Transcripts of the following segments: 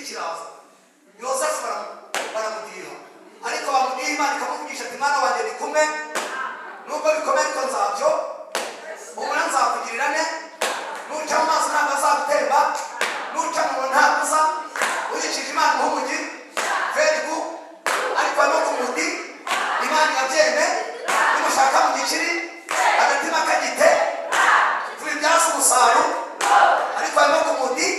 Igiti kiraza, Yosefu baramudiha, ariko bamudiha, Imana ikamuvugisha ati: "Mwana wanjye, ni kumwe nubwo bikomeye, ariko nzabyo humura, nzakugirira ne. Nuca mu mazi ntabwo azagutemba, nuca mu ntabwo uza uyicishije." Imana umuha umugi very good, ariko no ku mudi Imana irabyeme. Nimushaka mu giciri agatima kagite tubibyaza umusaruro, ariko harimo ku mudi.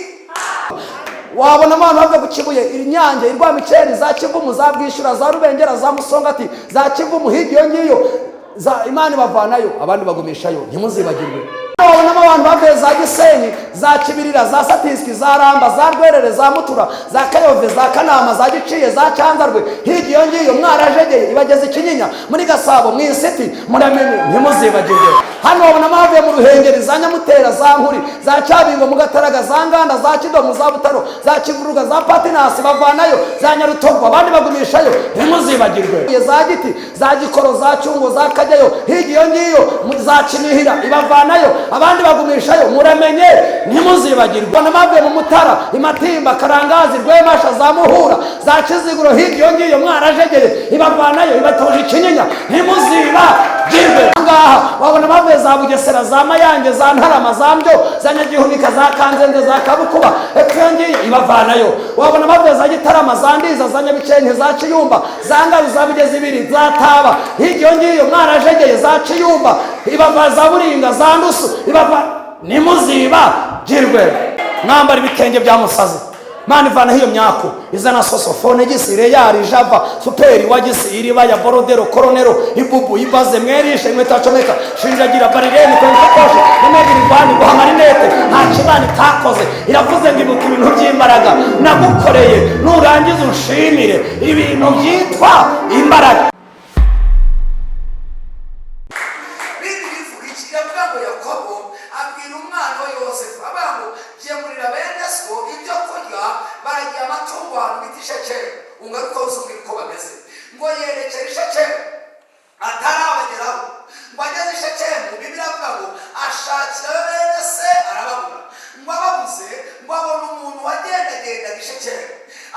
Wabona abantu bava ku Kibuye, Inyange, Irwamiceri, za Kivumu, za Bwishyura, za Rubengera, za Musongati, za Kivumu, hirya iyo ngiyo za Imana ibavanayo, abandi bagumishayo. Ntimuzibagirwe. Wabonamo abantu bavuye za Gisenyi, za Kibirira, za Satiswi, za Ramba, za Rwerere, za Mutura, za Kayove, za Kanama, za Giciye, za Cyanzarwe, hirya iyo ngiyo mwarajegeye, ibageze Kinyinya, muri Gasabo, mu Isiti. Muramenye, ntimuzibagirwe. Hano wabonamo abavuye mu Ruhengeri, za Nyamutera, za Nkuri, za Cyabingo, mu Gataraga, za Nganda, za Kidomu, za Butaro, za Kivuruga, za Patinasi, bavanayo, za Nyarutogo, abandi bagumishayo. Ntimuzibagirwe. Za Giti, za Gikoro, za Cyungo, za Kajyayo, hirya iyo ngiyo za Kinihira, ibavanayo, abandi bagumishayo. Muramenye, ntimuzibagirwe. Bavuye mu Mutara, Imatimba, Karangazi, Rwemasha, za Muhura, za Kiziguro, hirya iyo ngiyo mwarajegeye, ibavanayo, ibatoje Ikinyinya. Ntimuzibagirwe. Ngaha wabona bavuye za Bugesera, za Mayange, za Ntarama, za Mbyo, za Nyagihunika, za Kanzenze, za Kabukuba, epfo iyo ngiyo ibavanayo. Wabona bavuye za Gitarama, za Ndiza, za Nyabikenke, za Kiyumba, za Ngaru, za Bigezi ibiri, za Taba, hirya iyo ngiyo mwarajegeye, za Kiyumba, ibava, za Buringa, za Ndusu, ibava. Ntimuzibagirwe. Mwambara ibitenge bya musazi, Mana ivanaho iyo myako, izana sosofone, gisi reyari java superi wagisi iribaya borodero koronero ibubu ibaze mwerishe inkweto acomeka shinjagira barirene kwensakoshi nemegiri rwani guha amarinete. Nta kibana itakoze. Iravuze ngo: "Ibuka ibintu by'imbaraga nagukoreye, nurangiza unshimire." Ibintu byitwa imbaraga. Bindi bivuga iki? Iravuga ngo Yakobo abwira umwana we Yosefu, avuga ngo: "Gemurira bene so ibyo kurya, baragiye amatungo ahantu bita Ishekemu, ungaruka uzumbwira uko bameze." Ngo yerekera Ishekemu, atarabageraho, ngo ageze Ishekemu, Bibiliya avuga ngo ashakira bene se arababura. Ngo ababuze, ngo abona umuntu wagendagendaga Ishekemu,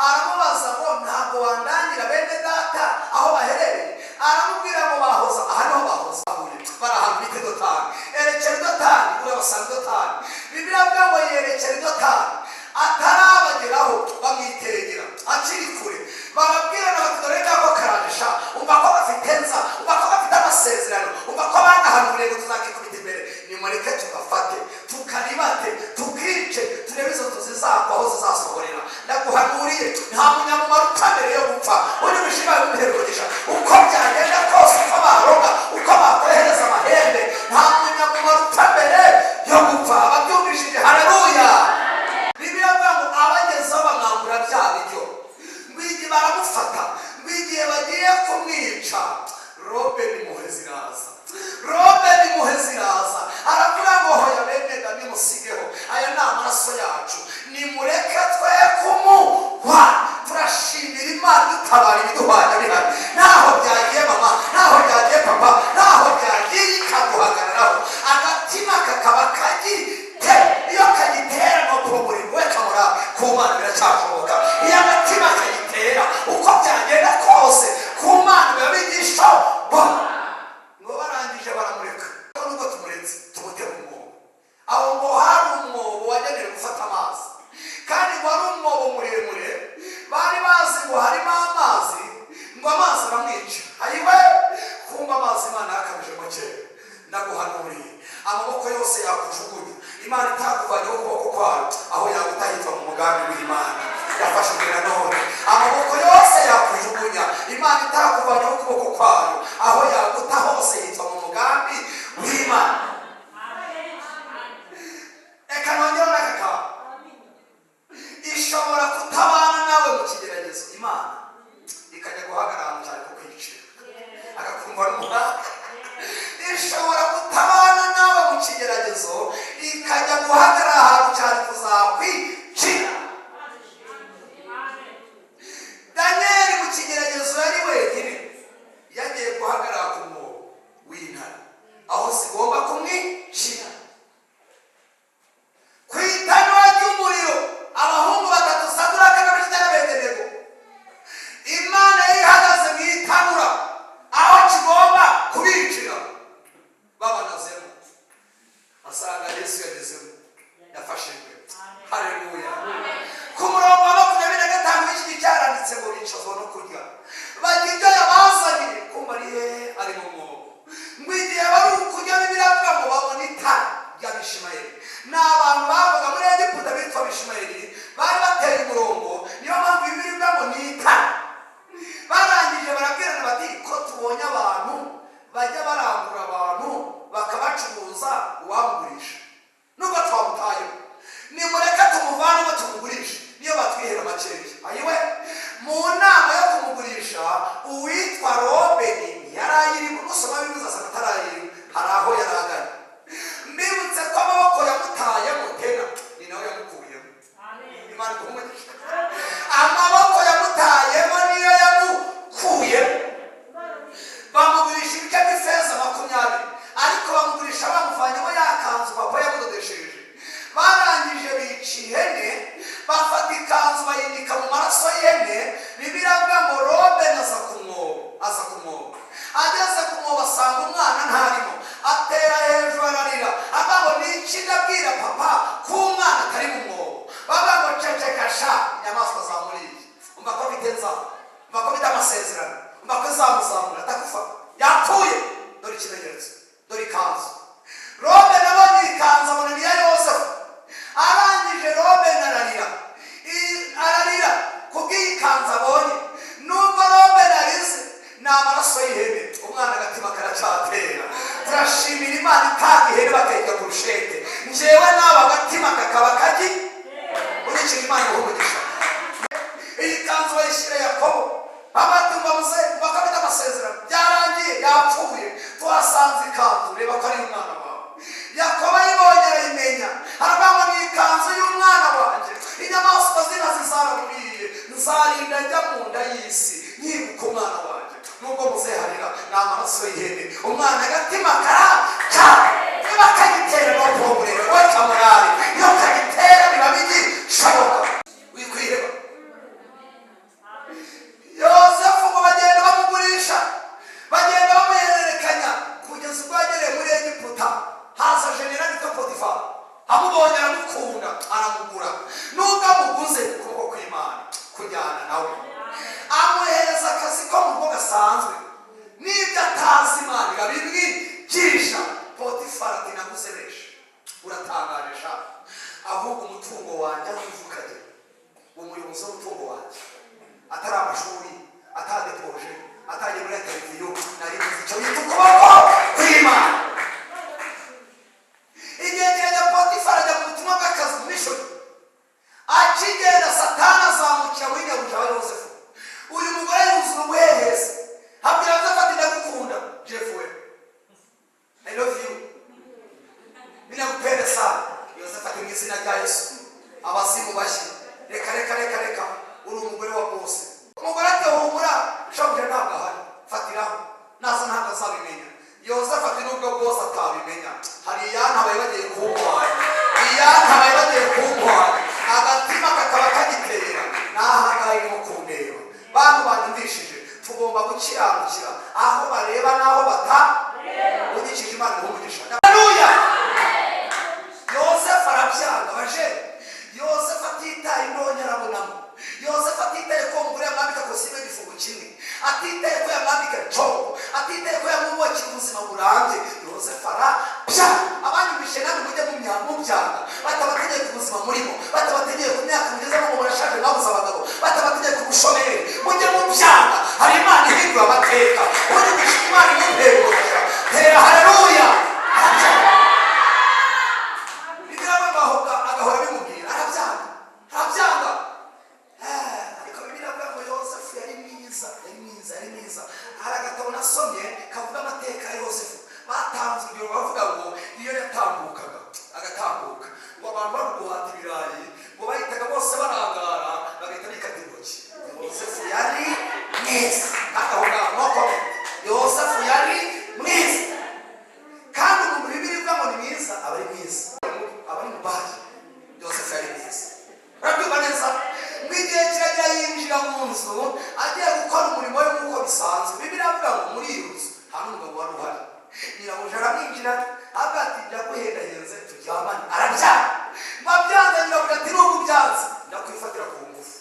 aramubaza ngo: "Ntabwo wandangira bene data aho baherereye?" Aramubwira ngo: "Bahoza aha, niho bahoza, bahuye, bari ahantu bita Dotani. Erekera Dotani, urabasanga Dotani." Bibiliya avuga ngo yerekera Dotani, atarabageraho bamwitegera akiri kure, barabwirana bati: "Dore ngako karajesha, umva ko bafite nza, umva ko bafite amasezerano, umva ko banahanuriye ngo tuzakikubita imbere. Nimureke tugafate, tukaribate, tukice, turebe izo nzu zizagwa aho zizasohorera." Ndaguhanuriye, nta munyamumaro utamere yo gupfa. Ujye ubishima, bimuhere umugisha uko byagenda kose, uko baroga, uko bakohereza amahembe, nta munyamumaro utamere yo gupfa. Ababyumvishije, haleluya! Bibiliya avuga ngo abagezeho bamwambura bya biryo, ngo igihe baramufata, ngo igihe bagiye kumwica, robe n'impuhwe ziraza, robe n'impuhwe ziraza. Aravuga ngo: "Hoya bene da, nimusigeho, aya ni amaraso yacu, nimureke twe kumuhwa." Turashimira Imana dutabara ibiduhwanya bihari. Ntaho byagiye mama, ntaho byagiye papa, ntaho byagiye, ikaguhagararaho, agatima kakaba kagite. Iyo kagitera no kuba we kamura ku Mana biracyashoboka. Iyo agatima kagitera, uko byagenda kose ku Mana biba bigishoboka. Ngo barangije baramureka. Nubwo tumuretse, tumutema umwobo aho. Ngo hari umwobo wagenewe gufata amazi, kandi ngo wari umwobo muremure, bari bazi ngo harimo amazi, ngo amazi aramwica. Ayiwe, kumva amazi Imana yakabijemo kera. Ndaguhanuriye, amaboko yose yakujugunya, Imana itakuvanyeho ukuboko kwayo, aho yagutahitwa mu mugambi w'Imana. Yafashijwe na none. Amaboko yose yakujugunya, Imana itakuvanyeho ukuboko kwayo, aho yaguta hose hitwa mu mugambi w'Imana. Reka nongereho n'aka kantu: ishobora kutabana nawe mu kigeragezo, Imana ikajya guhagarara ahantu cyane kukwicira agakumva n'umuhanga. Ishobora kutabana nawe mu kigeragezo, ikajya guhagarara ahantu cyane kuzakwicira. Daniyeli mu kigeragezo yari wenyine, yagiye guhagarara ku mwobo w'intare aho zigomba kumwicira. Ku itanura ry'umuriro, abahungu batatu, Saduraka na Bibiliya avuga ngo Robeni aza ku mwobo, aza ku mwobo. Ageze ku mwobo asanga umwana ntarimo, atera hejuru ararira, avuga ngo: "Ni iki ndabwira papa ko umwana atari mu mwobo?" Bavuga ngo: "Ceceka sha, inyamaswa zamuriye." Umva ko afite inzara, umva ko afite amasezerano, umva ko izamuzamura atakufa yapfuye. Dore ikimenyetso, dore ikanzu. Robeni abonye ikanzu abona ni iya Yosefu. Arangije Robeni ararira. Ararira kubw'iyi kanzu abonye. Nubwo Robeni arize, ni amaraso y'ihene, umwana agatima karacyatera. Turashimira Imana itanga ihene bakayirya ku rushete, njyewe nawe agatima kakaba kagi urikira. Imana iha umugisha. Iyi kanzu bayishyira Yakobo, abatumva muze bakabita amasezerano byarangiye, yapfuye, tuhasanze ikanzu, reba ko ari umwana wawe. Yakobo ayibonye arayimenya, aravuga ngo: "Ni ikanzu y'umwana wanjye, inyamaswa zina zizaramuriye, nzarinda njya mu nda y'isi nyibuka umwana wanjye." Nubwo muzeharira, ni amaraso y'ihene, umwana agatima kara niba kagitera no problème we kamurari, iyo kagitera biba bigishoboka, wikwiheba. Yosefu ngo bagenda bamugurisha, bagenda bamuhererekanya kugeza ubwo yagereye muri Egiputa. Haza generali witwa Potifari, amubonye aramukunda, aramugura. Nubwo amuguze, ukuboko kw'Imana kujyana nawe, amuhereza akazi ko mu rugo gasanzwe, n'ibyo atazi Imana irabimwigisha. Potifari ati: "Naguze benshi, uratangaje sha, ahubwo umutungo wanjye aho uva ukagera, umuyobozi w'umutungo wanjye, atari amashuri, atadepoje, atagiye muri televiziyo, nari nzi icyo bita ukuboko kw'Imana." Igihe kirajya, Potifari ajya mu butumwa bw'akazi, mu mission. Akigenda, Satani azamukira muri nyabuja wa Yosefu. Uyu mugore yuzura ubuhehesi, abwira Yosefu ati: "Ndagukunda Jeff we, I love you, ninakupenda sana." Yosefu ati: "Mu izina rya Yesu, abazimu bashye, reka reka reka reka, uri umugore wa bose." Umugore ati: "Humura, shobuja ntabwo ahari, fatiraho, naza ntabwo azabimenya." Yosefu ati: "Nubwo bose atabimenya, hari iyantabaye bagiye kuntwara, iyantabaye bagiye kuntwara, agatima kakaba kagitera n'ahangaha irimo kundeba." Bantu banyumvishije, tugomba gukiranukira aho bareba n'aho bata ugikije. Imana iha umugisha. Haleluya! Yosefu arabyanga baje. Yosefu atitaye indonke arabonamo, Yosefu atitaye ko umugore yamwambika kositimu y'igifungo kimwe, atitaye ko yamwambika congo, atitaye ko yamwubakira ubuzima burambye, Yosefu arabya. Abanyumvishe namwe mujye mubyanga. Batabategeye ku buzima murimo, batabategeye ku myaka mugezemo ngo murashaje mwabuze abagabo, batabategeye ku bushomeri, mujye mubyanga. Hari Imana ihindura amateka. Unyumvishe, Imana imumpera umugisha. Tera haleluya! Arabyanga. Bibiliya agahora agahora bimubwira, arabyanga, arabyanga. Ariko Bibiliya avuga ngo Yosefu yari mwiza, yari mwiza, yari mwiza. Hari agatabo nasomye kavuga amateka ya Yosefu. Batanze urugero bavuga ngo iyo yatambukaga, agatambuka, ngo abantu bari guhata ibirayi, ngo bahitaga bose barangara, bagahita bikata intoki. Yosefu yari mwiza, kandi aho ngaho no comment. Yosefu yari mwiza, kandi umuntu Bibiliya ivuga ngo ni mwiza aba ari mwiza, aba ari mubaye. Yosefu yari mwiza, urabyumva neza. Ngo igihe kiragera yinjira mu nzu agiye gukora umurimo we nk'uko bisanzwe. Bibiliya avuga ngo muri iyo nzu nta n'umugabo wari uhari. Nyirabuja aramwinjira, avuga ati: "Ndaguhendahenze turyamane." Arabyanga. Ngo abyanze, nyirabuja ati: "Nubwo ubyanze, ndakwifatira ku ngufu,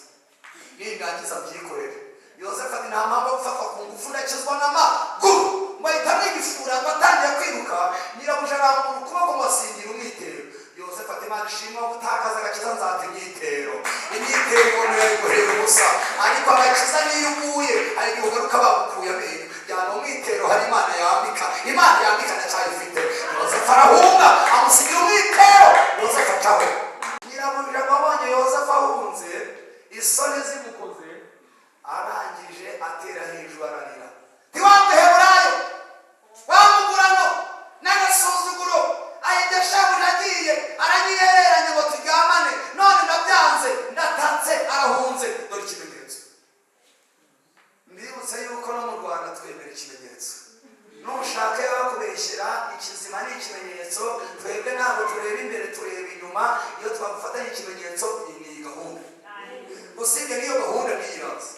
nindangiza mbyikorere." Yosefu ati: "Nta mpamvu yo gufatwa ku ngufu, ndakizwa n'amaguru." Ngo ahita amwigifura. Ngo atangiye kwiruka, nyirabuja arambura ukuboko ngo asingira umwitero. Yosefu ati: "Imana ishimwe, aho gutakaza agakiza nzata imyitero." Imyitero umuntu yayiguhera ubusa, ariko agakiza niyo uguye hari igihe ugaruka bagukuye amenyo. Jyana umwitero, hari Imana yambika, Imana yambika ndacyayifite. Yosefu arahunga, amusigira umwitero. Yosefu acaho. Nyirabuja ngo abonye Yosefu ahunze, isoni zimukoze, arangije atera hejuru ararira: "Ntiwamuheburayo wamugurano n'agasuzuguro, ahita shabuja agiye aranyihereranye ngo turyamane, none ndabyanze, ndatatse, arahunze, dore ikimenyetso." Mbibutse yuko no mu Rwanda twemera ikimenyetso. Nushaka bakubeshyera, ikizima ni ikimenyetso. Twebwe ntabwo tureba imbere, tureba inyuma. Iyo twagufatanya ikimenyetso, iyi ni gahunda. Usibye n'iyo gahunda niyiraza.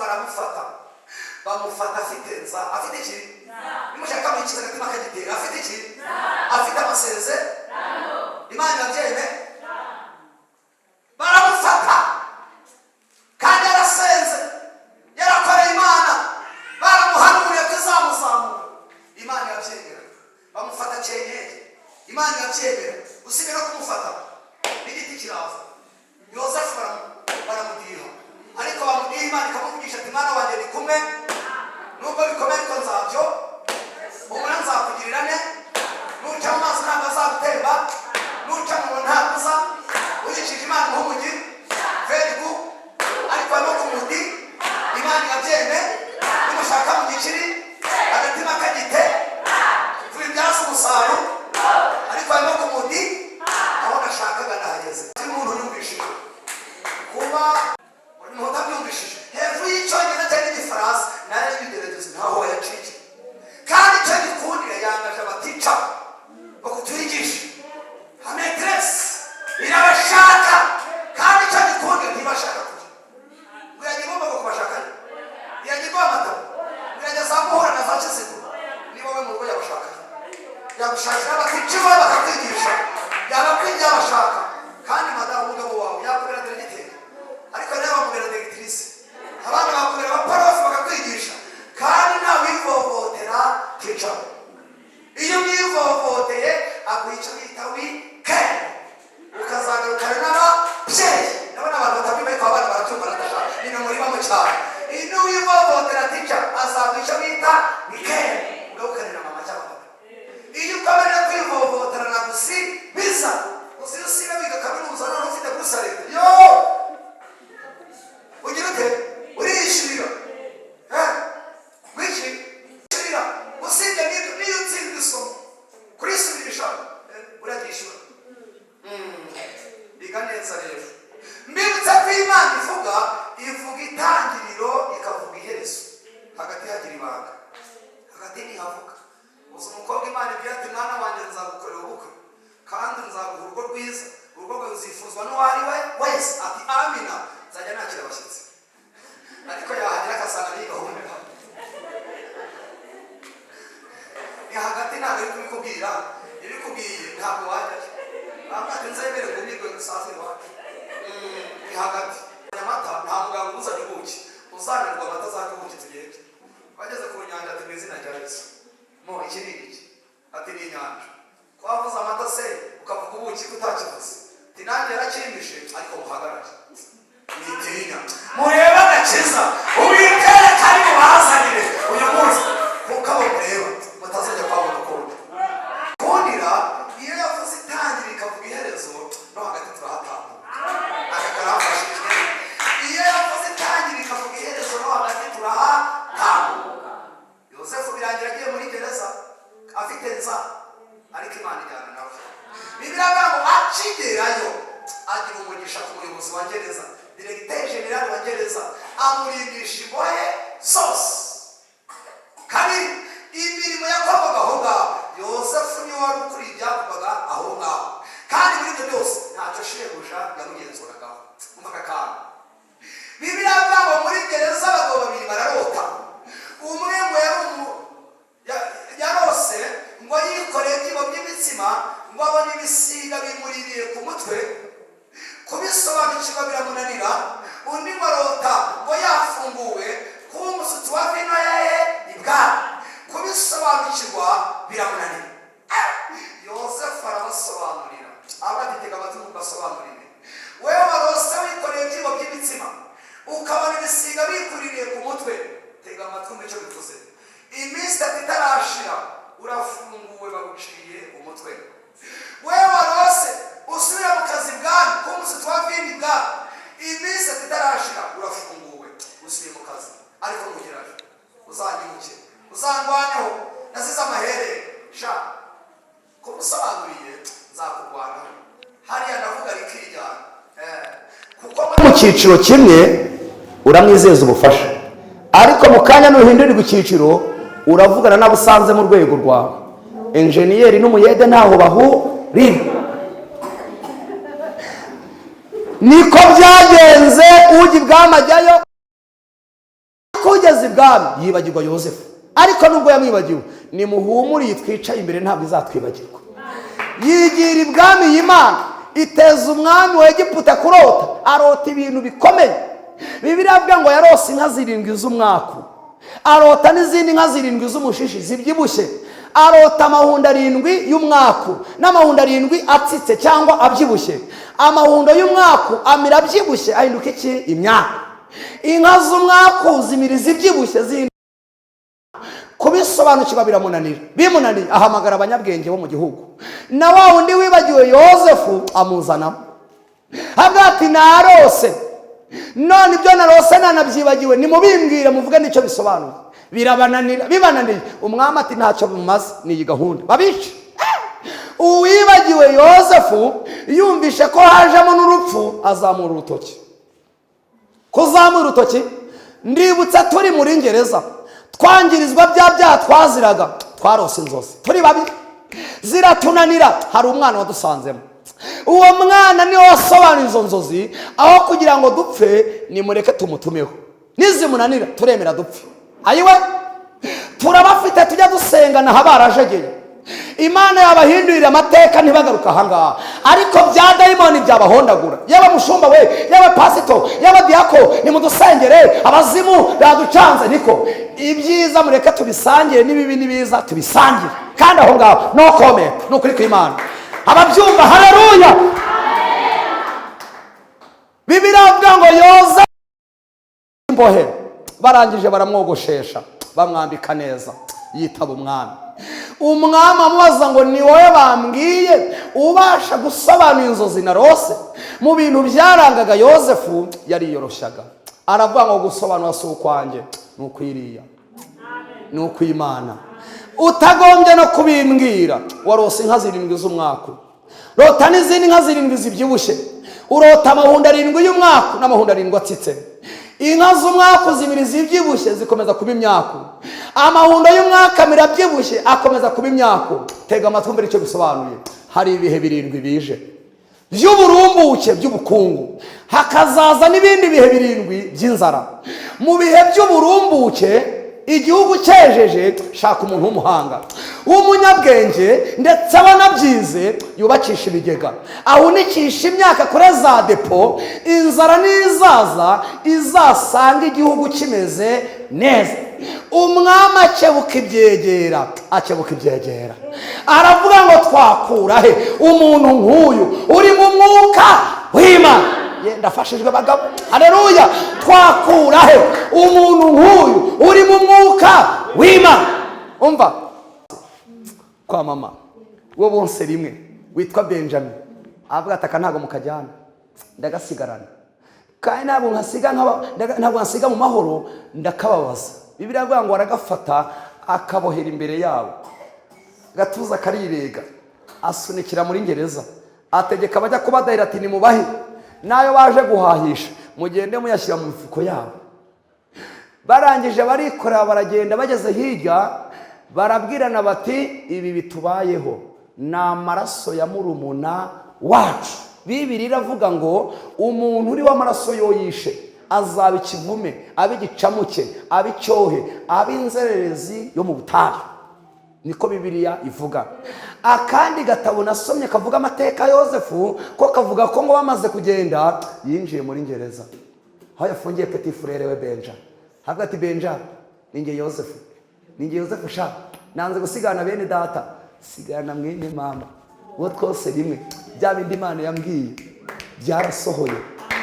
Baramufata, bamufata afite nza, afite iki? Nimushaka mwikiza agatima kagitera. Afite iki? Afite amaseze. Imana irabyeme. Baramufata kandi yarasenze, yarakoreye Imana, baramuhanuriye ko izamuzamura. Imana irabyemera, bamufata cyenyeri. Imana irabyemera. Usibye no kumufata, n'igiti kiraza. Yosefu baramudiha, ariko bamudiha, Imana ikamuvugisha ati: "Mwana wanjye, ni kumwe nubwo bikomeye, ariko nzabyo humura, nzakugirira ne. Nuca mu mazi ntabwo azagutemba, nuca mu muriro ntabwo uza uyicishije." Imana umuha umugi very good, ariko no kumudi Imana irabyeme. Nimushaka mu giciri agatima kagite tubibyaza umusaruro, ariko harimo kumudi. Aho nashakaga nahageze. Umuntu yumvishije kuba umuntu utabyumvishije hejuru y'Icyongereza cyangwa n'Igifaransa, nayo ibigerageza ntaho wayaciye. Kandi icyo gikundira, yangaje abatica ngo kutwigisha ameteresi irabashaka. Kandi icyo gikundira, ntibashaka kujya ngo yagiye igomba kubashaka, yagiye amata, ngo yajya za Muhura na za Kiziguro. Niba we mu rugo yabashaka, yagushakira abatica iwawe bakakwigisha, yabakwigira abashaka. Kandi madamu, umugabo wawe yakubera diregiteri, ariko nawe bamubera diregitirise, abana bakubera abaporofu bakakwigisha. Kandi ntawivovotera tica. Iyo umwivovoteye aguha icyo bita weekend, ukazagarukana n'ababyeyi. Ndabona abantu batabyumva, ariko abana barabyumva, baradashaka ni mu murima mu cyaro. Iyo wivovotera tica, azaguha icyo bita weekend, ugarukane na mama cyangwa papa. Iyo ukomeje kwivovotera na gusibiza, gusa iyo usiba wiga kaminuza, none ufite buruse leta yo ugira ute? Uriyishyurira. Wiki ishyurira. Usibye n'ibyo, niyo utsinda isomo kurisubirisha uraryishyura. Biga neza rero. Mbibutsa ko Imana ivuga, ivuga itangiriro, ikavuga iherezo, hagati hagira ibanga, hagati ntihavuga. Gusa umukobwa Imana ibwira ati: "Mwana wanjye, nzagukorera ubukwe kandi nzaguha urugo rwiza, urugo rwawe ruzifuzwa n'uwo ari we wese." Ati: "Amina, nzajya nakira abashyitsi." Ariko yahagera agasanga ni gahunda ni hagati, ntabwo ari kubikubwira. Ibikubwiye ntabwo wajyayo. Bamwe ati: "Nzemere ngumirwe gusaza iwacu." Ni hagati amata, nta muganga umuzanye ubuki, uzananirwa amata azanye ubuki. Tugende. Bageze ku nyanja, ati: "Mu izina rya Yesu, mo iki ni iki?" Ati: "Ni inyanja." "Twavuze amata se, ukavuga ubuki, ko utakivuze?" Ati: "Nanjye yarakimishe." Ariko muhagarare, mwitinya, murebe agakiza Uwiteka ari bubazanire uyu munsi, kuko abo mureba mutazajya kwabona ukundi kundira. Iyo yavuze itangira ikavuga iherezo, no hagati turahatambuka. Aka karamfashije. Iyo yavuze itangira ikavuga iherezo, no hagati turahatambuka. Yosefu birangira agiye muri gereza afite nza, ariko Imana ijyana nawe. Bibiliya avuga ngo akigerayo agira umugisha ku muyobozi wa gereza, directeur général wa gereza, amurindisha imbohe zose. Kabiri, imirimo yakorwaga aho ngaho, Yosefu niwe wari ukuriye ibyakorwaga aho ngaho. Kandi muri ibyo byose ntacyo shebuja yamugenzuragaho. Umva aka kantu. Bibiliya avuga ngo muri gereza abagabo babiri bararota. Umwe ngo yari yarose ngo yikoreye ibyibo by'imitsima, ngo abone ibisiga bimuririye ku mutwe, kubisobanukirwa biramunanira. Undi ngo arota ngo yafunguwe kuba umusutsi wa vino yahe ibwami, kubisobanukirwa biramunanira. Yosefu arabasobanurira, abatitega amatwi ngo basobanurire: "Wewe warose wikoreye ibyibo by'imitsima, ukabona ibisiga bikuririye ku mutwe, tega amatwi mu icyo bivuze. Iminsi 3 itarashira urafunguwe, baguciye umutwe. Wewe warose usubira mu kazi bwami kuba umusutsi wa vino ibwami, iminsi 3 itarashira urafunguwe, usubiye mu kazi. Ariko ntugerayo, uzanyibuke, uzandwaneho, nasize amahere sha kumusobanuriye, nzakurwanaho." Hariya ndavuga rikiryana. Kuko mu cyiciro kimwe uramwizeza ubufasha, ariko mu kanya nuhindurirwa icyiciro, uravugana n'abo usanze mu rwego rwawe. Enjeniyeri n'umuyede ntaho bahurira. Niko byagenze, ujya ibwami ajyayo. Bugeze ibwami yibagirwa Yosefu, ariko nubwo yamwibagiwe, nimuhumuriye, twicaye imbere, ntabwo izatwibagirwa. Yigira ibwami y'Imana, iteza umwami wa Egiputa kurota, arota ibintu bikomeye. Bibiliya avuga ngo yarose inka zirindwi z'umwaku, arota n'izindi nka zirindwi z'umushishi zibyibushye, arota amahundo arindwi y'umwaku n'amahundo arindwi atsitse cyangwa abyibushye. Amahundo y'umwaku amira abyibushye, ahinduka iki? Imyaku. Inka z'umwaku zimira izibyibushye, zihinduka. Kubisobanukirwa biramunanira. Bimunaniye, ahamagara abanyabwenge bo mu gihugu, na wa wundi wibagiwe Yosefu amuzanamo, avuga ati: "Narose, none ibyo narose nanabyibagiwe, nimubimbwire, muvuge n'icyo bisobanuye." Birabananira. Bibananiye, umwami ati: "Ntacyo bimumaze, ni iyi gahunda, babice." Uwibagiwe Yosefu yumvishe ko hajemo n'urupfu, azamura urutoki. Kuzamura urutoki, ndibutsa turi muri gereza, twangirizwa bya byaha twaziraga, twarose inzozi turi babiri, ziratunanira. Hari umwana wadusanzemo, uwo mwana niwe wasobanuye izo nzozi. Aho kugira ngo dupfe, nimureke tumutumeho, nizimunanira turemera dupfe. Ayiwe, turabafite, tujya dusengana aha, barajegeye, Imana yabahindurira amateka ntibagaruka ahangaha, ariko bya dayimoni byabahondagura. Yewe mushumba we, yewe pasito, yewe diyako, nimudusengere, abazimu baducanze. Niko ibyiza mureke tubisangire, n'ibibi nibiza tubisangire. Kandi aho ngaho no comment, ni ukuri kw'Imana. Ababyumva, haleluya! Bibiliya avuga ngo yoza imbohe, barangije baramwogoshesha, bamwambika neza, yitaba umwami. Umwami amubaza ngo: "Ni wowe bambwiye ubasha gusobanura inzozi narose?" Mu bintu byarangaga Yosefu, yariyoroshyaga. Aravuga ngo: "Gusobanura si ukwanjye, ni ukwiriya, ni ukw'Imana. Utagombye no kubimbwira, warose inka zirindwi z'umwaku, rota n'izindi nka zirindwi zibyibushye, urota amahundo arindwi y'umwaku n'amahundo arindwi atsitse. Inka z'umwaku zibiri zibyibushye zikomeza kuba imyaku, amahundo y'umwaku abiri abyibushye akomeza kuba imyaku. Tega amatwi mbere icyo bisobanuye. Hari ibihe birindwi bije by'uburumbuke, by'ubukungu, hakazaza n'ibindi bihe birindwi by'inzara. Mu bihe by'uburumbuke, igihugu cyejeje, shaka umuntu w'umuhanga, w'umunyabwenge, ndetse wanabyize, yubakisha ibigega, ahunikisha imyaka kuri za depo. Inzara n'izaza izasanga igihugu kimeze neza." Umwami akebuka ibyegera, akebuka ibyegera, aravuga ngo: "Twakura he umuntu nk'uyu uri mu mwuka w'Imana?" Ye, ndafashijwe bagabo, haleluya! Twakura he umuntu nk'uyu uri mu mwuka w'Imana? Umva, kwa mama wo bonse rimwe witwa Benjamin, avuga ati: "Aka ntabwo mukajyana, ndagasigarana, kandi ntabwo nkasiga ntabwo nkasiga mu mahoro, ndakababaza." Bibiliya avuga ngo aragafata, akabohera imbere yabo, gatuza karirega, asunikira muri gereza, ategeka abajya kubadahira ati: "Nimubahe n'ayo baje guhahisha, mugende muyashyira mu mifuko yabo." Barangije barikorera, baragenda. Bageze hirya barabwirana bati: "Ibi bitubayeho ni amaraso ya murumuna wacu." Bibiliya iravuga ngo umuntu uri w'amaraso yo yishe azaba ikivume, abe igicamuke, abe icyohe, abe inzererezi yo mu butayu. Niko Bibiliya ivuga. Akandi gatabo nasomye kavuga amateka ya Yosefu, ko kavuga ko ngo bamaze kugenda yinjiye muri gereza aho yafungiye petit frère we Benja, havuga ati: "Benja, ni njye Yosefu, ni njye Yosefu sha, nanze gusigana bene data, sigana mwene mama uwo twose rimwe. Bya bindi Imana yambwiye byarasohoye,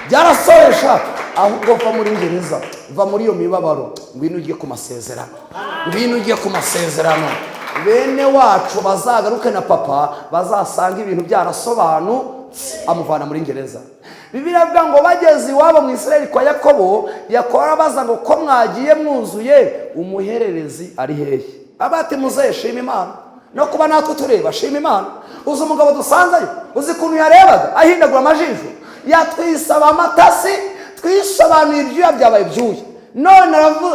byarasohoye sha. Ahubwo va muri gereza, va muri iyo mibabaro, ngwino ujye ku masezerano, ngwino ujye ku masezerano. Bene wacu bazagaruke na papa, bazasanga ibintu byarasobanutse." Amuvana muri gereza. Bibiliya avuga ngo bageze iwabo mu Israel kwa Yakobo, Yakobo arabaza ngo: "Ko mwagiye mwuzuye, umuhererezi ari hehe?" Aba ati: "Muzehe, shima Imana no kuba natwe tureba, shima Imana. Uzi umugabo dusanzeyo? Uzi ukuntu yarebaga ahindagura amajisho? Yatwisaba amatasi, twisobanuye ibyuya byabaye ibyuya,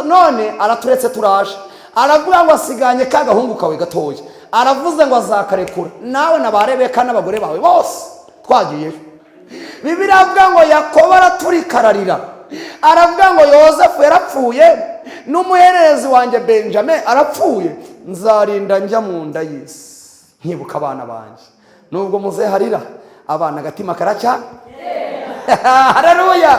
none araturetse turaje. Aravuga ngo asiganye ka gahungu kawe gatoya, aravuze ngo azakarekura nawe na ba Rebeka n'abagore bawe bose twagiyeyo." Bibiliya avuga ngo Yakobo araturika ararira. Aravuga ngo Yosefu yarapfuye, n'umuhererezi wanjye Benjamin arapfuye, nzarinda njya mu nda y'isi nkibuka abana banjye. Nubwo muzeharira abana, agatima karacya. Haleluya!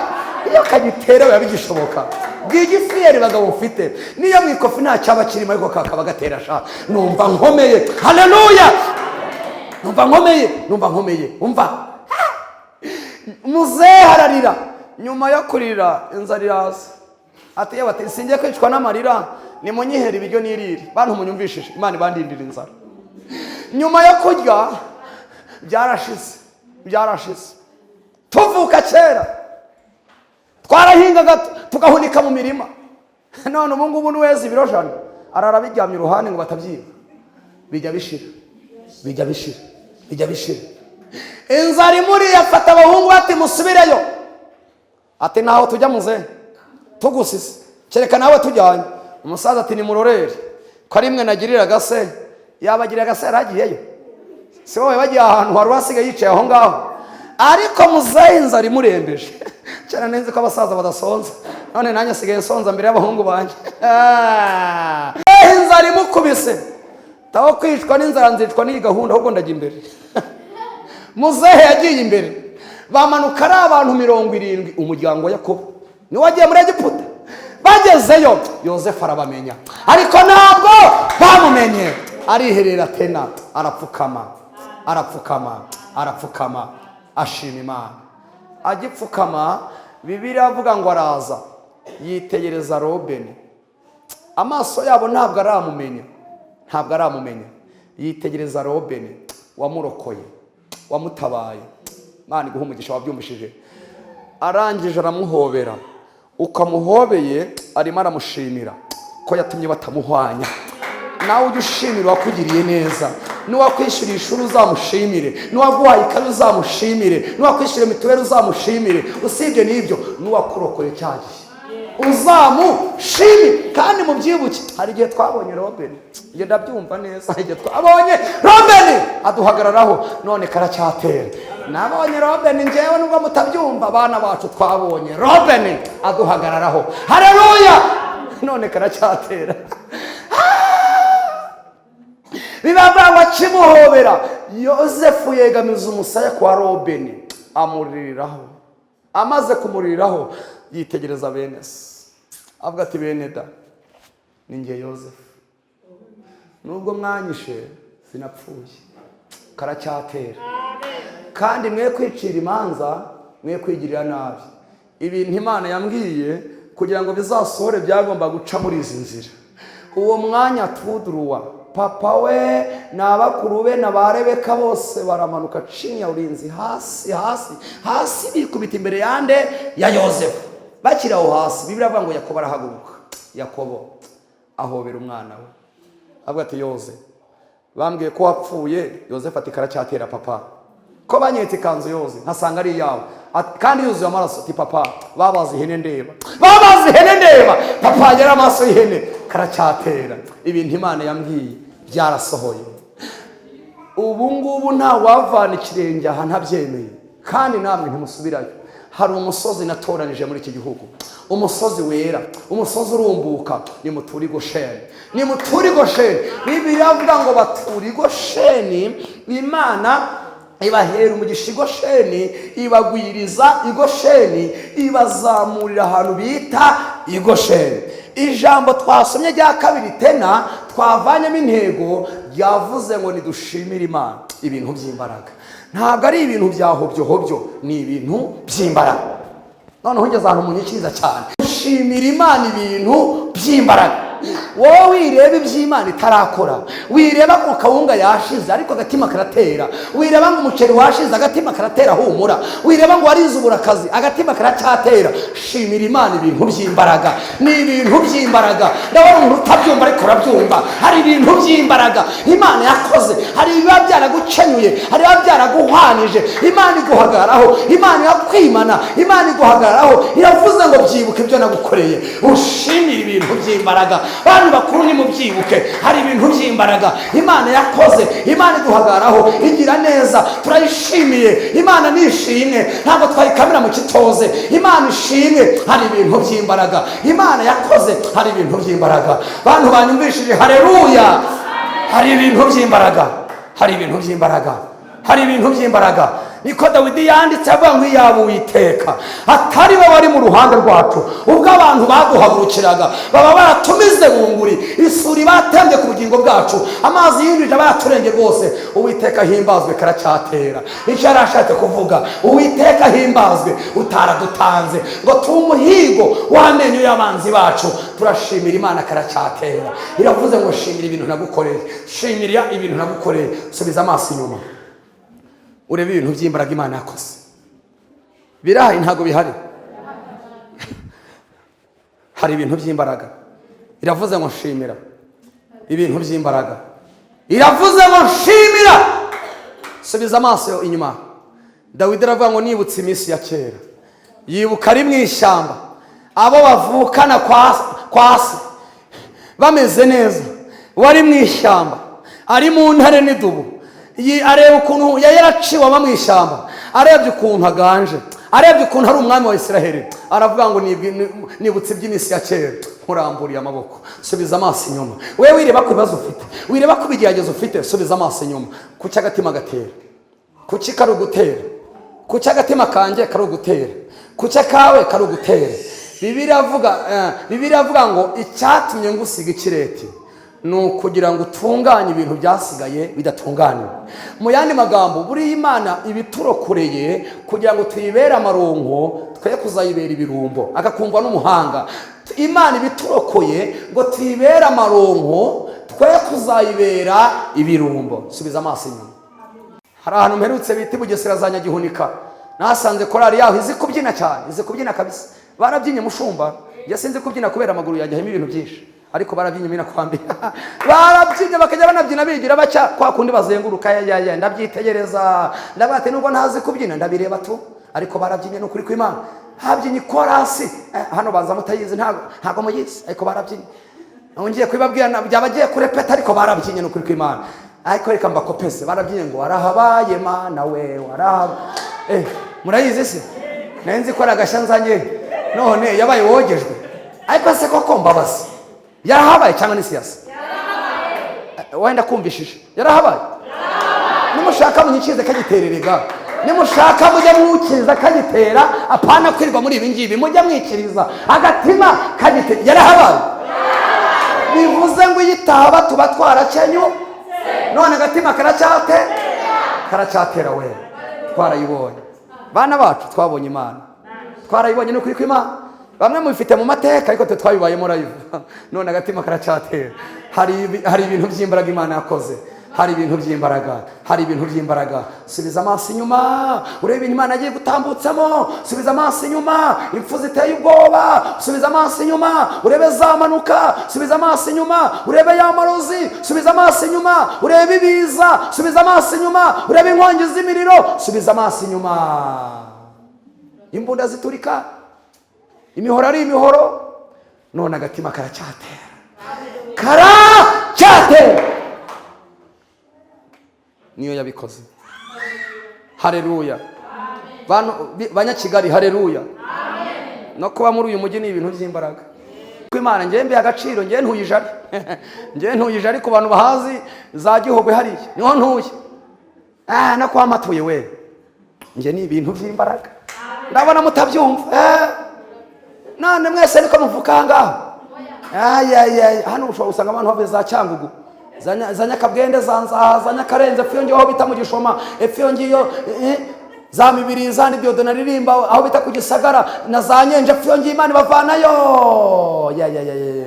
Iyo kagitera biba bigishoboka. Bw'igifiyeri bagabo ufite, niyo mu ikofi nta cyaba kirimo, ariko kakaba gatera sha. Numva nkomeye. Haleluya! Numva nkomeye, numva nkomeye. Umva, muzehe ararira. Nyuma yo kurira, inzara iraza. Ati yewe, ati singiye kwicwa n'amarira, nimunyihere ibiryo nirire. Bantu munyumvishije, Imana ibandindira inzara. Nyuma yo kurya byarashize, byarashize. Tuvuka kera twarahingaga, tugahunika mu mirima. None ubu ngubu n'uweza ibiro 100 arara biryamye iruhande ngo batabyiba. Bijya bishira, bijya bishira, bijya bishira. Inzara imuriye, afata abahungu bati musubireyo. Ati ntaho tujya muze, tugusize, kereka nawe tujyanye. Umusaza ati nimurorere ko ari mwe nagiriraga se. Yabagiriraga se yaragiyeyo? Si wowe bagiye ahantu wari wasigaye yicaye aho ngaho. Ariko muzehe inzara imurembeje cyane. Nzi ko abasaza badasonza, none nanjye asigaye nsonza mbere y'abahungu banjye. Inzara imukubise, taho kwicwa n'inzara nzicwa n'iyi gahunda, ahubwo ndajya imbere. Muzehe yagiye imbere, bamanuka ari abantu 70, umuryango wa Yakobo niwe wagiye muri Egiputa. Bagezeyo, Yosefu arabamenya, ariko ntabwo bamumenye. Ariherera tena, arapfukama, arapfukama, arapfukama, ashima Imana. Agipfukama, Bibiliya avuga ngo araza yitegereza Robeni. Amaso yabo ntabwo aramumenya, ntabwo aramumenya. Yitegereza Robeni wamurokoye, wamutabaye. Imana iguha umugisha wabyumvishije. Arangije aramuhobera. Ukamuhobeye arimo aramushimira ko yatumye batamuhwanya. Nawe ujye ushimira uwakugiriye neza. N'uwakwishyuriye ishuri uzamushimire, n'uwaguhaye ikayi uzamushimire, n'uwakwishyuriye mituweli uzamushimire. Usibye n'ibyo, n'uwakurokoye cya gihe uzamushimire. Kandi mubyibuke, hari igihe twabonye Robeni. Njye ndabyumva neza. Hari igihe twabonye Robeni aduhagararaho, none karacyatera. Nabonye Robeni njyewe, nubwo mutabyumva, abana bacu twabonye Robeni aduhagararaho. Hareruya! None karacyatera. Bibavuga ngo akimuhobera, Yosefu yegamiza umusaya kwa Robeni, amuririraho. Amaze kumuririraho, yitegereza bene se, avuga ati bene da, ni njye Yosefu, nubwo mwanyishe sinapfuye, karacyatera. Kandi mwe kwicira imanza, mwe kwigirira nabi. Ibintu Imana yambwiye kugira ngo bizasohore byagomba guca muri izi nzira. Uwo mwanya tuduruwa papa we na bakuru be na ba Rebeka bose baramanuka chini ya ulinzi, hasi hasi hasi, bikubita imbere yande? Ya Yosefu. Bakiri aho hasi, Bibiliya avuga ngo Yakobo arahaguruka. Yakobo ahobera umwana we, avuga ati Yoze, bambwiye ko wapfuye. Yosefu ati karacyatera papa. Ko banyeretse ikanzu yoze nkasanga ari iyawe, kandi yuzuye amaraso. Ati papa, babaze ihene ndeba, babaze ihene ndeba. Papa yagera amaso y'ihene, karacyatera. Ibintu Imana yambwiye byarasohoye. Ubu ngubu nta wavana ikirenge aha ntabyemeye, kandi namwe ntimusubirayo. Hari umusozi natoranije muri iki gihugu, umusozi wera, umusozi urumbuka. Nimuture i Gosheni, nimuture i Gosheni. Bibiliya avuga ngo batura i Gosheni, Imana ibahera umugisha i Gosheni, ibagwiriza i Gosheni, ibazamurira ahantu bita i Gosheni. Ijambo twasomye rya kabiri tena twavanyemo intego ryavuze ngo nidushimire Imana ibintu by'imbaraga. Ntabwo ari ibintu bya hobyo hobyo, ni ibintu by'imbaraga. Noneho ugeze ahantu munyikiriza cyane. Shimira Imana ibintu by'imbaraga. Wowe wireba iby'Imana itarakora, wireba ngo kawunga yashize ariko agatima karatera, wireba ngo umuceri washize agatima karatera, humura, wireba ngo warize uburakazi agatima karacyatera. Shimira Imana ibintu by'imbaraga. Ni ibintu by'imbaraga. Ndabona umuntu utabyumva, ariko urabyumva. Hari ibintu by'imbaraga Imana yakoze. Hari ibiba byaragukenyuye, hari ibiba byaraguhwanije, Imana iguhagararaho, Imana irakwimana, Imana iguhagararaho. Iravuze ngo byibuke ibyo nagukoreye, ushimire ibintu by'imbaraga. Bantu bakuru, nimubyibuke, hari ibintu by'imbaraga Imana yakoze. Imana iduhagaraho, igira neza, turayishimiye. Imana nishimwe, ntabwo twayikamira mu kitoze. Imana ishimwe, hari ibintu by'imbaraga Imana yakoze, hari ibintu by'imbaraga. Bantu banyumvishije, hareruya! Hari ibintu by'imbaraga, hari ibintu by'imbaraga, hari ibintu by'imbaraga. Niko Dawidi yanditse avuga ngo iyaba Uwiteka atari we wari mu ruhande rwacu ubwo abantu baduhagurukiraga, baba baratumize bunguri, isuri batembye ku bugingo bwacu, amazi yinjije abayaturenge rwose. Uwiteka ahimbazwe, karacyatera. Icyo yari ashatse kuvuga, Uwiteka ahimbazwe utaradutanze ngo tube umuhigo w'amenyo y'abanzi bacu. Turashimira Imana, karacyatera. Iravuze ngo shimira ibintu nagukoreye, shimira ibintu nagukoreye. Subiza amaso inyuma urebe ibintu by'imbaraga Imana yakoze. Birahari? Ntabwo bihari? Hari ibintu by'imbaraga. Iravuze ngo nshimira ibintu by'imbaraga, iravuze ngo nshimira. Subiza amaso inyuma. Dawidi aravuga ngo nibutse iminsi ya kera. Yibuka ari mu ishyamba, abo bavukana kwa se bameze neza, wari mu ishyamba ari mu ntare n'idubu. Areba ukuntu yari yaraciwe aba mu ishyamba, arebye ukuntu aganje, arebye ukuntu ari umwami wa Israheli, aravuga ngo nibutse iby'iminsi ya kera, nkuramburiye amaboko. Subiza amaso inyuma. We wireba ku bibazo ufite, wireba ku bigeragezo ufite, subiza amaso inyuma. Kuki agatima gatera? Kuki kari ugutera? Kuki agatima kanjye kari ugutera? Kuki akawe kari ugutera? Bibiliya avuga ngo icyatumye ngusiga ikireti ni ukugira ngo utunganye ibintu byasigaye bidatunganiwe. Mu yandi magambo, buriya Imana ibiturokoreye kugira ngo tuyibere amaronko, twe kuzayibera ibirumbo, agakumva n'umuhanga. Imana ibiturokoye ngo tuyibere amaronko, twe kuzayibera ibirumbo. Subiza amaso inyuma. Hari ahantu mperutse bita i Bugesera za Nyagihunika, nahasanze korali yaho izi kubyina cyane, izi kubyina kabisa. Barabyinnye, mushumba. Njye sinzi kubyina kubera amaguru yanjye harimo ibintu byinshi, ariko barabyinnye. Mina kwambi barabyinnye, bakajya banabyina bigira baca kwa kundi bazenguruka. Ya, ya, ya, ndabyitegereza, ndavuga ati nubwo ntazi kubyina ndabireba tu. Ariko barabyinnye, ni ukuri kw'Imana. Habyinnye ikorasi. Hano banza mutayizi, ntabwo muyizi, ariko barabyinnye. Ngiye kubibabwira byaba agiye kurepeta, ariko barabyinnye, ni ukuri kw'Imana. Ariko reka mbakopese. Barabyinnye ngo warahabaye Mana we, warahaba. Murayizi se? Nari nzi ko ari agashya nzanye, none yabaye wogejwe. Ariko se koko mbabazi, yarahabaye cyangwa ni siyasa? Wenda kumvishije yarahabaye. Nimushaka munyikize kagitererega, nimushaka mujye mwukiriza kagitera, apana kwirwa muri ibi ngibi, mujye mwikiriza agatima kagitera. Yarahabaye, bivuze ngo iyo itahaba tuba twarakenyu. None agatima karacyate, karacyatera we. Twarayibonye, bana bacu, twabonye Imana, twarayibonye, ni ukuri kw'Imana. Bamwe mubifite mu mateka, ariko twe twabibayemo live. None agatima karacyatera. Hari ibintu by'imbaraga Imana yakoze, hari ibintu by'imbaraga, hari ibintu by'imbaraga. Subiza amaso inyuma urebe ibintu Imana yagiye gutambutsamo. Subiza amaso inyuma, impfu ziteye ubwoba. Subiza amaso inyuma urebe za mpanuka. Subiza amaso inyuma urebe ya marozi. Subiza amaso inyuma urebe ibiza. Subiza amaso inyuma urebe inkongi z'imiriro. Subiza amaso inyuma, imbunda ziturika, imihoro ari imihoro. None agatima karacyatera, karacyatera. Niyo yabikoze. Hareruya! Bantu banyakigali, hareruya! No kuba muri uyu mujyi ni ibintu by'imbaraga. Ko Imana ngewe mbiha agaciro. Ngewe ntuye Ijari, ngewe ntuye Ijari. Ku bantu bahazi za Gihogwe hariya niho ntuye. No kuba matuye we nge ni ibintu by'imbaraga. Ndabona mutabyumva. None mwese niko muvuka aha ngaha? Ayayay, hano ushobora gusanga abantu bavuye za Cyangugu, za Nyakabwende, za Nzaha, za Nyakarenze, epfo iyo ngiyo aho bita mu Gishoma, epfo iyo ngiyo za Mibiri, za Ndibyodo naririmba, aho bita ku Gisagara na za Nyenje, epfo iyo ngiyo Imana ibavanayo. Ya, ya, ya, ya, ya.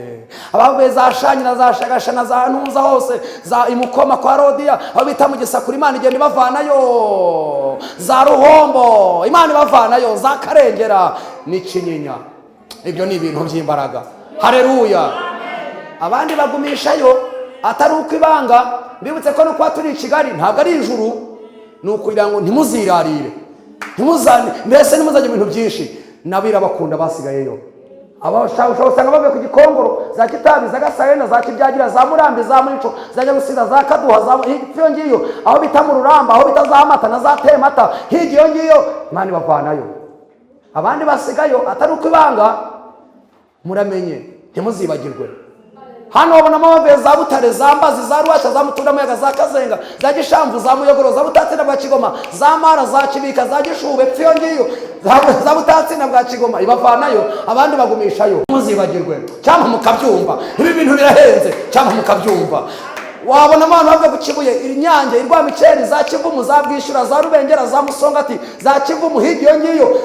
Abavuye za Shanyi na za Shagasha na za Ntuza hose, za Imukoma kwa Rodiya, aho bita mu Gisakura, Imana igenda ibavanayo. Za Ruhombo Imana ibavanayo, za Karengera n'ikinyinya. Ibyo ni ibintu by'imbaraga. Hareruya! Abandi bagumishayo atari uko ibanga. Mbibutse ko no kuba turi i Kigali ntabwo ari ijuru, ni ukugira ngo ntimuzirarire, ntimuzane mbese ntimuzajye mu bintu byinshi. Nabo irabakunda basigayeyo. Abashaka usanga bavuye ku Gikongoro, za Kitabi, za Gasarenda, za Kibyagira, za Murambi, za Murico, za Nyarusiza, za Kaduha, za hirya ngiyo, aho bita mu Ruramba, aho bita za Mata na za Temata, hirya iyo ngiyo, Imana ibavanayo, abandi basigayo. Atari uko ibanga, muramenye ntimuzibagirwe. Hano babonamo abavuye za Butare, za Mbazi, za Ruhashya, za Mutundamuyaga, za Kazenga, za Gishamvu, za Muyogoro, za Butatsina bwa Kigoma, za Mara, za Kibika, za Gishube, pfi iyo ngiyo, za Butatsina bwa Kigoma, ibavanayo, abandi bagumishayo. Muzibagirwe cyangwa mukabyumva, ibi bintu birahenze, cyangwa mukabyumva. Wabona abantu bava ku Kibuye, Inyange, Irwamiceri, za Kivumu, za Bwishyura, za Rubengera, za Musongati, za Kivumu, hirya iyo ngiyo,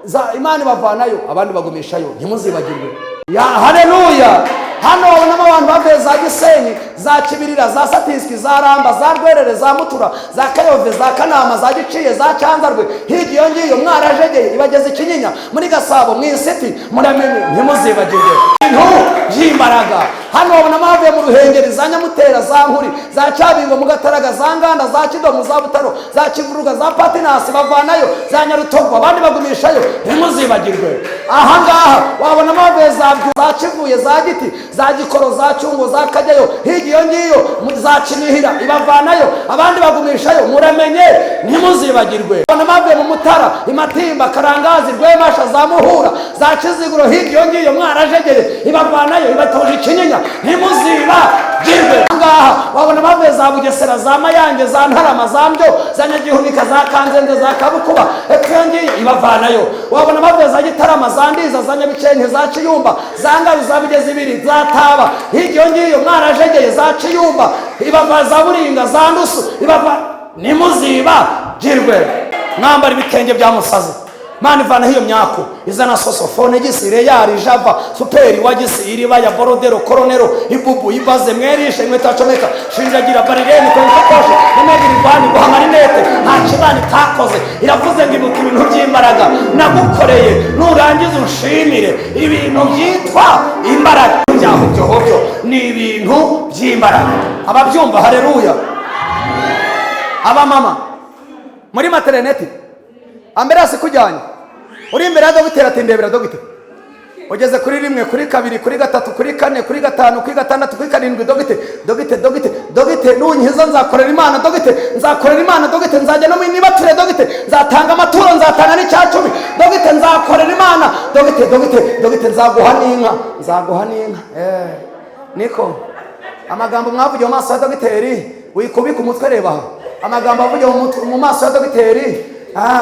za Imana ibavanayo, abandi bagumishayo. Ntimuzibagirwe. Ya haleluya! Hano babonamo abantu bavuye za Gisenyi, za Kibirira, za Satiswi, za Ramba, za Rwerere, za Mutura, za Kayove, za Kanama, za Giciye, za Cyanzarwe, hirya iyo ngiyo, mwarajegeye, ibageze Kinyinya, muri Gasabo, mu Isiti. Muramenye ntimuzibagirwe ibintu by'imbaraga. Hano babonamo abavuye mu Ruhengeri, za Nyamutera, za Nkuri, za Cyabingo, mu Gataraga, za Nganda, za Kidomo, za Butaro, za Kivuruga, za Patinasi, bavanayo, za Nyarutogo, abandi bagumishayo. Ntimuzibagirwe. Ahangaha wabonamo abavuye za Kivuye, za Giti, za Gikoro, za Cyungo, za Kajyayo, hirya iyo ngiyo, za Kinihira, ibavanayo, abandi bagumishayo. Muramenye ntimuzibagirwe. Wabonamo abavuye mu Mutara, Imatimba, Karangazi, Rwemasha, za Muhura, za Kiziguro, hirya iyo ngiyo, mwarajegeye, ibavanayo, ibatoje Ikinyinya. Ntimuzibagirwe. Ahangaha wabona bavuye za Bugesera, za Mayange, za Ntarama, za Mbyo, za Nyagihunika, za Kanzenze, za Kabukuba, epfo iyo ngiyo, ibavanayo. Wabona bavuye za Gitarama, za Ndiza, za Nyabikenke, za Kiyumba, za Ngaru, za Bigezi ibiri, za Taba, hirya iyo ngiyo, mwarajegeye, za Kiyumba, ibava, za Buringa, za Ndusu, ibava. Ntimuzibagirwe. Mwambara ibitenge bya musazi, Mana ivanaho iyo myako, izana soso fonegisi, reyari, java, superi, wagisi, iribaya, borodero, koronero, ibubu, ibaze, mwerishe, inkweto acomeka, shinjagira, barireni, konsakoshe, nemegiri, rwani, guha amarinete. Nta kibana itakoze. Iravuze ngo ibuka ibintu by'imbaraga nagukoreye, nurangiza unshimire. Ibintu byitwa imbaraga byaho byohobyo ni ibintu by'imbaraga. Ababyumva, haleluya! Abamama muri maternité, ambulance ikujyanye, uri imbere ya dogiteri, ati: "Ndebera dogiteri." Ugeze kuri rimwe, kuri kabiri, kuri gatatu, kuri kane, kuri gatanu, kuri gatandatu, kuri karindwi: "Dogiteri, dogiteri, dogiteri, dogiteri, nunkiza nzakorera Imana. Dogiteri, nzakorera Imana. Dogiteri, nzajya no mu nibature. Dogiteri, nzatanga amaturo, nzatanga n'icya 10. Dogiteri, nzakorera Imana. Dogiteri, dogiteri, dogiteri, nzaguha n'inka, nzaguha n'inka." Niko amagambo mwavugiye mu maso ya dogiteri. Wikubika umutwe, reba aha. Amagambo avugiye mu maso ya dogiteri.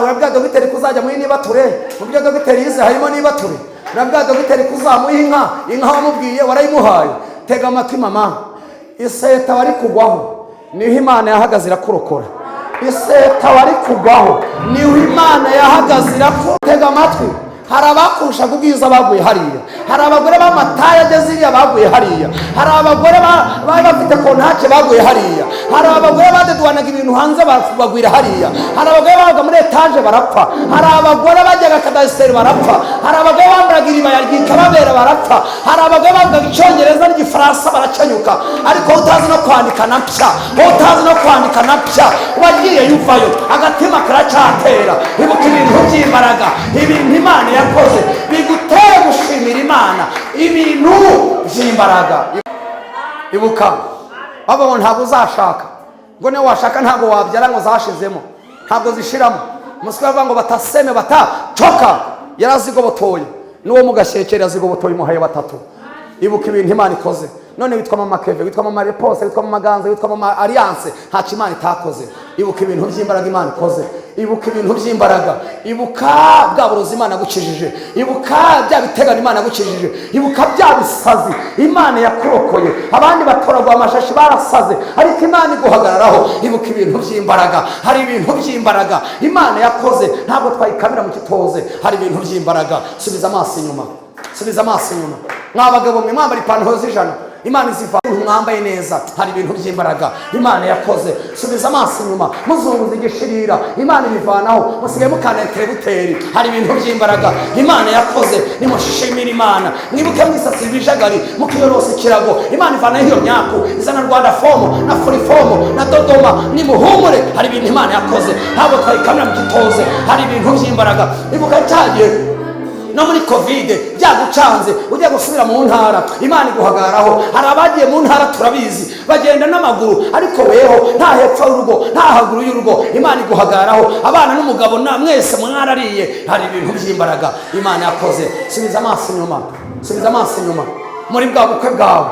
Urabwira dogiteri ko uzajya muri nibature. Mu byo dogiteri yize harimo nibature. Urabwira dogiteri ko uzamuha inka. Inka wamubwiye warayimuhaye? Tega amatwi mama, iseta wari kugwaho niho Imana yahagaze irakurokora. Iseta wari kugwaho niho Imana yahagaze irakura. Tega amatwi, hari abakurushaga ubwiza baguye hariya. Hari abagore b'amataye ageze iriya baguye hariya. Hari abagore bari bafite kontake baguye hariya. Hari abagore badeduwanaga ibintu hanze bagwira hariya. Hari abagore babaga muri etaje barapfa. Hari abagore bajyaga kadasiteri barapfa. Hari abagore bambaraga iribaya ryikababera barapfa. Hari abagore bavugaga Icyongereza n'Igifaransa barakenyuka. Ariko wowe utazi no kwandika na pya, wowe utazi no kwandika na pya, wagiye yuvayo, agatima karacyatera. Ibuka ibintu by'imbaraga, ibintu Imana yakoze bigutere gushimira Imana. Ibintu by'imbaraga. Ibuka bavuga ngo ntabwo uzashaka, ngo niyo washaka ntabwo wabyara, ngo zashizemo, ntabwo zishiramo. Umusore bavuga ngo bataseme batacoka, yarazigobotoye. N'uwo mugashyekera yazigobotoye, umuhaye batatu. Ibuka ibintu Imana ikoze. None witwa mama Keve, witwa mama Repose, witwa mama Ganza, witwa mama Alliance. Ntacyo Imana itakoze. Ibuka ibintu by'imbaraga Imana ikoze. Ibuka ibintu by'imbaraga. Ibuka bwa burozi Imana yagukijije. Ibuka bya bitegano Imana yagukijije. Ibuka bya bisazi Imana yakurokoye. Abandi batoragura amashashi barasaze, ariko Imana iguhagararaho. Ibuka ibintu by'imbaraga. Hari ibintu by'imbaraga Imana yakoze, ntabwo twayikamira mu kitoze. Hari ibintu by'imbaraga. Subiza amaso inyuma, subiza amaso inyuma. Mwa bagabo mwe mwambara ipantaro z'ijana, Imana iziva, mwambaye neza. Hari ibintu by'imbaraga Imana yakoze. Subiza amaso inyuma, muzunguza igishirira, Imana ibivanaho, musigaye mukana terebuteri. Hari ibintu by'imbaraga Imana yakoze, nimushimire Imana. Mwibuke mwisasira ibijagari, mukiyorosa ikirago, Imana ivanaho iyo myaku, izana Rwanda foam na furifomu na Dodoma. Nimuhumure, hari ibintu Imana yakoze, ntabwo twayikamira mu gitoze. Hari ibintu by'imbaraga. Ibuka cyagiye. No muri COVID byagucanze, ugiye gusubira mu ntara, Imana iguhagaraho. Hari abagiye mu ntara, turabizi, bagenda n'amaguru, ariko weho nta hepfo y'urugo, nta haguru y'urugo, Imana iguhagaraho. Abana n'umugabo na mwese mwarariye. Hari ibintu by'imbaraga Imana yakoze. Subiza amaso inyuma, subiza amaso inyuma muri bwa bukwe bwawe.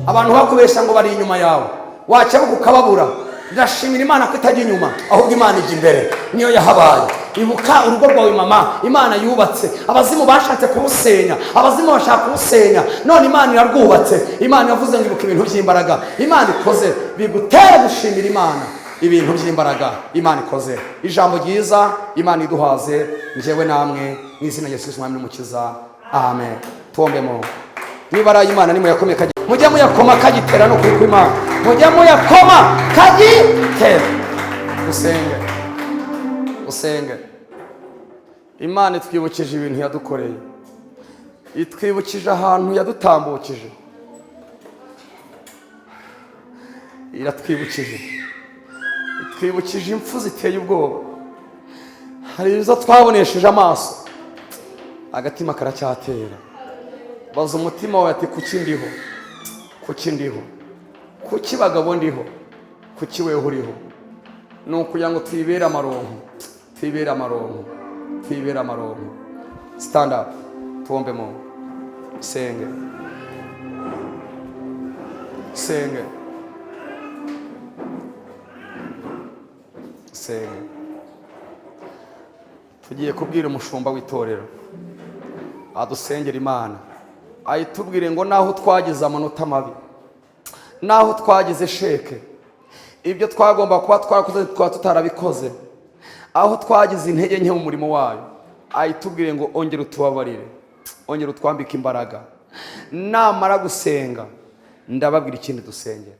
Abantu bakubeshya ngo bari inyuma yawe, wakebuka ukababura. Ndashimira Imana ko itajya inyuma, ahubwo Imana ijya imbere, niyo yahabaye. Ibuka urugo rwawe, mama, Imana yubatse. Abazimu bashatse kurusenya, abazimu bashaka kurusenya, none Imana irarwubatse. Imana yavuze ngo ibuka ibintu by'imbaraga Imana ikoze, bigutere gushimira Imana ibintu by'imbaraga Imana ikoze. Ijambo ryiza, Imana iduhaze njyewe namwe mu izina rya Yesu Kristo, Umwami n'Umukiza, amen. Tuombemo. Niba ari Imana, nimuyakome kagi, mujye muyakoma kagitera. No kuri kw'Imana, mujye muyakoma kagitera. Usenge, usenge. Imana itwibukije ibintu yadukoreye, itwibukije ahantu yadutambukije, iratwibukije, itwibukije impfu ziteye ubwoba. Hari izo twabonesheje amaso, agatima karacyatera. Baza umutima wawe ati: "Kuki ndiho? Kuki ndiho? Kuki bagabo ndiho? Kuki weho uriho?" Ni ukugira ngo twibere amaronko, twibere amaronko, twibere amaronko. Stand up, tuombemo, senge, senge, senge. Tugiye kubwira umushumba w'itorero adusengera Imana, ayitubwire ngo naho twagize amanota mabi, naho twagize échec, ibyo twagomba kuba twarakoze twaba tutarabikoze, aho twagize intege nke mu murimo wayo, ayitubwire ngo ongera utubabarire, ongera utwambike imbaraga. Namara gusenga, ndababwira ikindi dusengera.